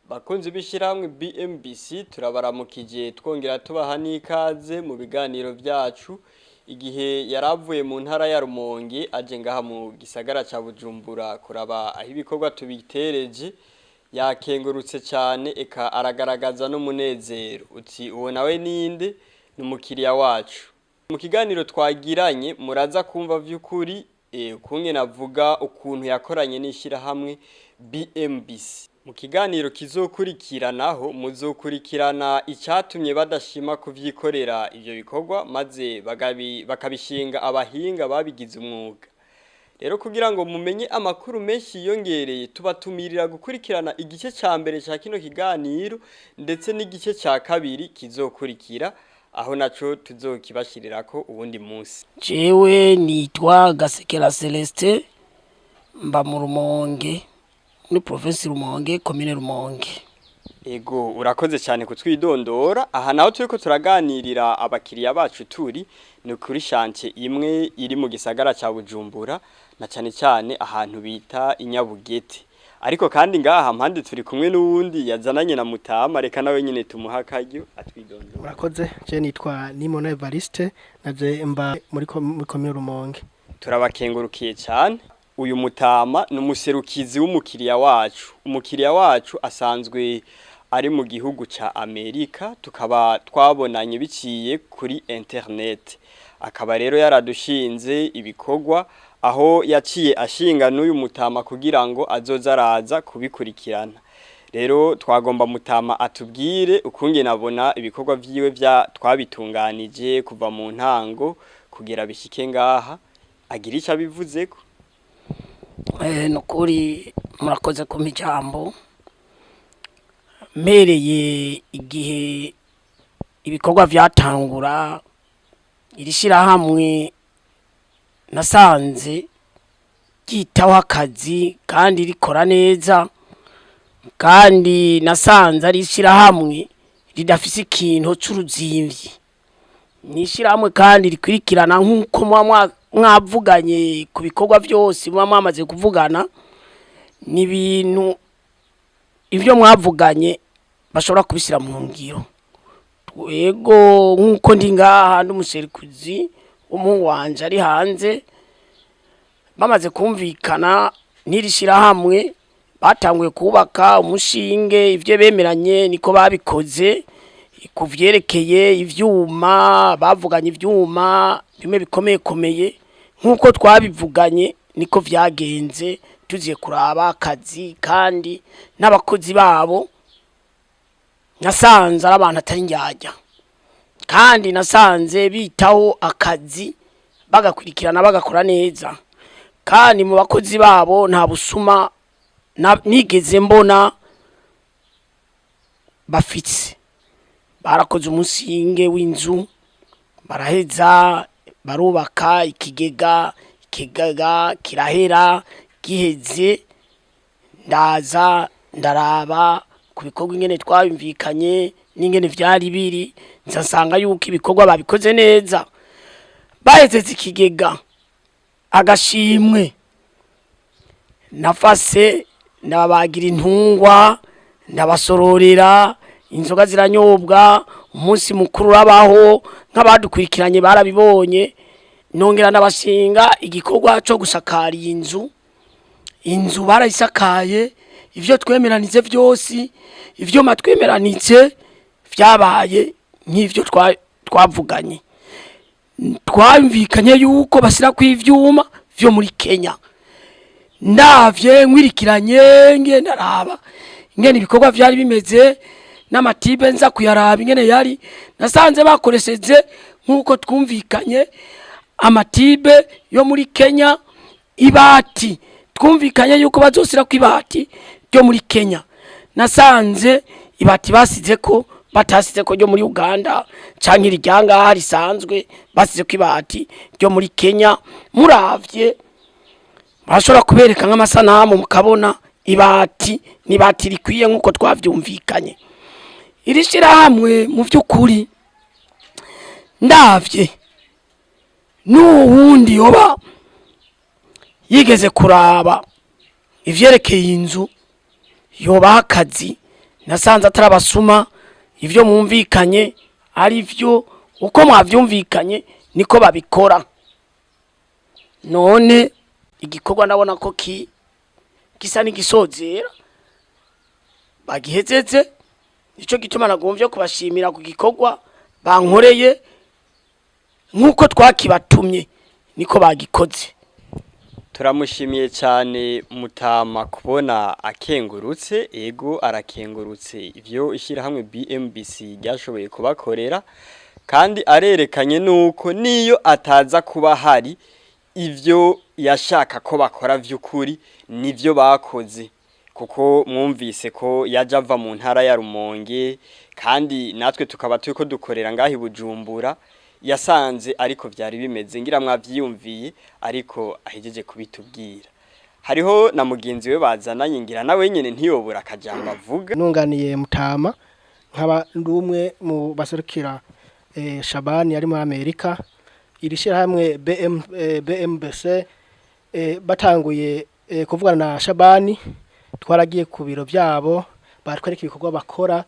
Bakunzi b'ishyirahamwe BMBC, turabaramukije, twongera tubaha n'ikaze mu biganiro byacu. Igihe yaravuye mu ntara ya Rumonge aje ngaha mu gisagara ca Bujumbura kuraba aho ibikorwa tubitereje, yakengurutse cyane, eka aragaragaza n'umunezero. Uti uwo nawe ninde? Ni umukiriya wacu. Mu kiganiro twagiranye muraza kumva vy'ukuri ukunge navuga ukuntu yakoranye n'ishyirahamwe BMBC. Mu kiganiro kizokurikiranaho muzokurikirana icyatumye badashima kuvyikorera ivyo bikorwa, maze bakabishinga abahinga babigize umwuga. Rero kugira ngo mumenye amakuru menshi yiyongereye, tubatumirira gukurikirana igice ca mbere ca kino kiganiro ndetse n'igice ca kabiri kizokurikira, aho naco tuzokibashirirako uwundi munsi. Jewe nitwa Gasekera Celestin, mba mu Rumonge, muri provinsi Rumonge, komine Rumonge. Ego, urakoze cyane kutwidondora. Aha naho turiko turaganirira abakiriya bacu, turi ni kuri chantier imwe iri mu gisagara ca Bujumbura, na cyane cyane ahantu bita Inyabugete. Ariko kandi ngaha mpande turi kumwe n'uwundi yazananye na Mutama, reka nawe nyine tumuha akaryo atwidondora. Murakoze, je nitwa Nimona Evariste, naje mba muri komine Rumonge. Turabakengurukiye cyane. Uyu mutama ni umuserukizi w'umukiriya wacu. Umukiriya wacu asanzwe ari mu gihugu ca Amerika, tukaba twabonanye biciye kuri internet. Akaba rero yaradushinze ibikorwa, aho yaciye ashinga n'uyu mutama kugira ngo azoze araza kubikurikirana. Rero twagomba mutama atubwire ukungene abona ibikorwa vyiwe vya twabitunganije kuva mu ntango kugira bishike ngaha, agira icyo abivuzeko. Nukuri murakoze kumpa ijambo. Mpereye igihe ibikorwa vyatangura, iri shirahamwe nasanze ryitaho akazi kandi rikora neza, kandi nasanze ari ishirahamwe ridafise ikintu c'uruzimvyi. Ni ishirahamwe kandi rikurikirana nk'uko muba mwavuganye ku bikorwa vyose muba mwamaze kuvugana. Ni ibintu ivyo mwavuganye bashobora kubishyira mu ngiro. Twego nk'uko ndi ngaha n'umuserikuzi w'umuhungu wanje ari hanze, bamaze kumvikana n'iri shirahamwe, batanguye kubaka umushinge, ivyo bemeranye niko babikoze. Ku vyerekeye ivyuma, bavuganye ivyuma bimwe bikomeye komeye, nk'uko twabivuganye niko vyagenze. Tuziye kuraba akazi kandi n'abakozi babo, nasanze ari abantu atari njyajya, kandi nasanze bitaho akazi, bagakurikirana, bagakora neza. Kandi mu bakozi babo nta busuma nigeze mbona bafise. Barakoze umusinge w'inzu, baraheza barubaka ikigega, ikigega kirahera. Giheze ndaza ndaraba ku bikorwa ingene twabimvikanye n'ingene vyari biri, nza yuko ibikorwa babikoze neza. Bahezeze ikigega, agashimwe nafase ndababagira intungwa, ndabasororera inzoga, ziranyobwa, umunsi mukuru urabaho, nk'abadukurikiranye barabibonye. Nongera ndabashinga igikorwa cyo gusakara iyi nzu. Inzu barayisakaye, ivyo twemeranitse vyose, ivyuma twemeranitse vyabaye nk'ivyo twavuganye. Twumvikanye yuko bashyira ku ivyuma vyo muri Kenya. Ndavye nkwirikiranye, ngenda ndaraba ingene ibikorwa vyari bimeze n'amatibe, nza kuyaraba ingene yari, nasanze bakoresheje nk'uko twumvikanye amatibe yo muri Kenya. Ibati twumvikanye yuko bazosira ku ibati ryo muri Kenya, nasanze ibati basize ko batasize ko ryo muri Uganda canke iryangaha risanzwe, basize ko ibati ryo muri Kenya. Muravye barashobora kubereka nk'amasanamu, mukabona ibati n'ibati rikwiye nk'uko twavyumvikanye. Iri shirahamwe mu by'ukuri ndavye n'uwundi yoba yigeze kuraba ivyerekeye inzu, yobaha akazi. Nasanze atari abasuma, ivyo mwumvikanye ari vyo, uko mwavyumvikanye niko babikora. None igikorwa ndabona ko gisa n'igisozera bagihezeze, nico gituma nagomvye kubashimira ku gikorwa bankoreye, nk'uko twakibatumye niko bagikoze. Turamushimiye cyane Mutama kubona akengurutse. Ego, arakengurutse ivyo ishyirahamwe BMBC ryashoboye kubakorera, kandi arerekanye nuko niyo ataza kuba hari, ivyo yashaka ko bakora vy'ukuri nivyo bakoze, kuko mwumvise ko yaje ava mu ntara ya Rumonge, kandi natwe tukaba turiko dukorera ngaho i Bujumbura. Yasanze ariko vyari bimeze, ngira mwavyiyumviye, ariko ahejeje kubitubwira. Hariho na mugenzi we bazananye, ngira nawe nyene ntiyobura akajambo avuga. Nunganiye Mutama, nkaba ndi umwe mu baserukira Shabani ari muri Amerika. Iri shyirahamwe BMBC batanguye kuvugana na Shabani, twaragiye ku biro byabo, batwereka ibikorwa bakora,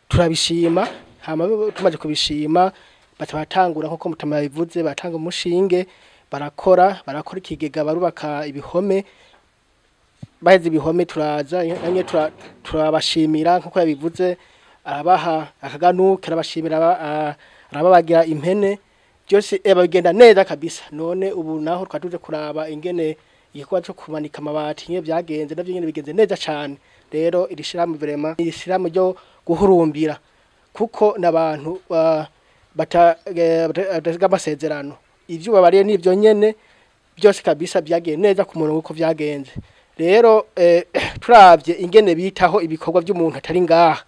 turabishima. Hama tumaze kubishima, baca batangura nkuko Mutama yabivuze, batanga umushinge, barakora ikigega, barubaka ibihome. Baheze ibihome, turaza namwe turabashimira nkuko yabivuze, arabaha akaganuke, arabashimira, arababagira impene, byose bigenda neza kabisa. None ubu naho twatuje kuraba ingene igikorwa cyo kumanika amabati nyine byagenze, navyo nyene bigenze neza cane. Rero iri shirahamwe vraiment, iri shirahamwe ryo guhurumbira, kuko n'abantu batasiga amasezerano, ivyo babariye n'ivyo nyene byose kabisa byagiye neza ku murongo uko byagenze. Rero turavye ingene bitaho ibikorwa by'umuntu atari ngaha,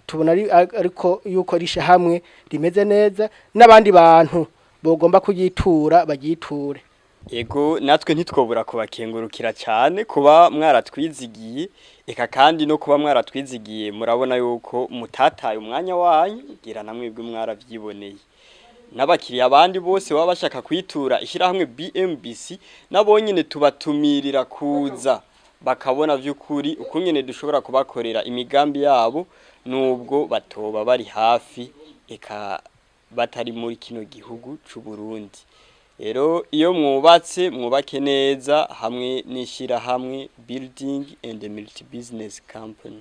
tubona ariko yuko rishe hamwe rimeze neza, n'abandi bantu bogomba kuyitura bagiture. Ego, natwe ntitwobura kubakengurukira cyane kuba mwaratwizigiye, eka kandi no kuba mwaratwizigiye murabona yuko mutataye umwanya wanyu, ngira namwebwe mwaravyiboneye. N'abakiriya abandi bose baba bashaka kwitura ishyirahamwe BMBC, nabo nyene tubatumirira kuza bakabona vy'ukuri ukungene dushobora kubakorera imigambi yabo, nubwo batoba bari hafi, eka batari muri kino gihugu c'u Burundi. Rero iyo mwubatse, mwubake neza hamwe n'ishyirahamwe Building and Multi Business Company.